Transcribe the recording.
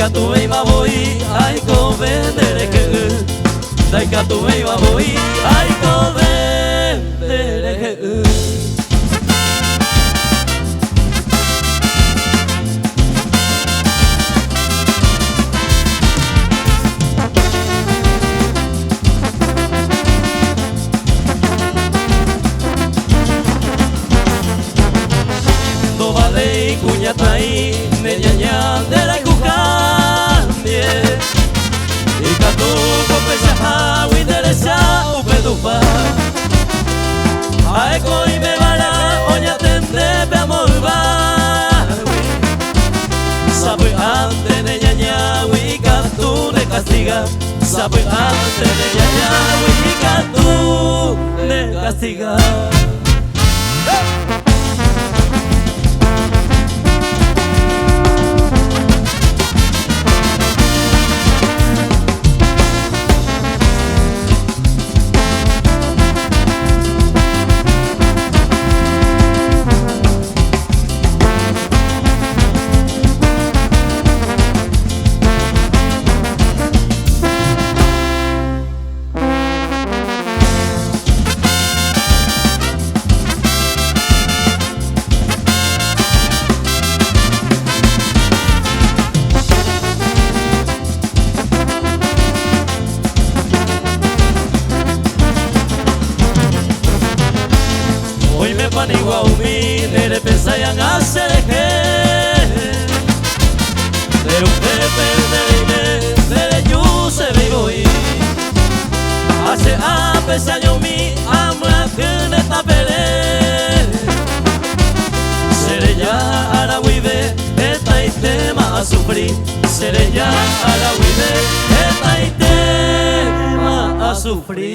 Ndaikatuvéima voi aikove nderehe'ỹ. Ndaikatuvéima voi aikove nderehe'ỹ. Ndovaléi kuñataĩ ne ñaña nde rayhuha ndie. Ikatu ko peichahágui nde recha upe Tupã. Ha'éko oimevarã oñatende pe amo yvágui. Sapy'ánte ne ñañágui ikatu ne kastiga. Sapy'ánte ne ñañágui ikatu ne kastiga. Oimépa nigua umi nerepensái ág̃a cherehe. Nde upépe nde reime ndereju chéve voi. Ha che ápe che añomi amyakỹ ne tapere. Che reja ára guive hetaitéma asufri. Che reja ára guive hetaitéma asufri.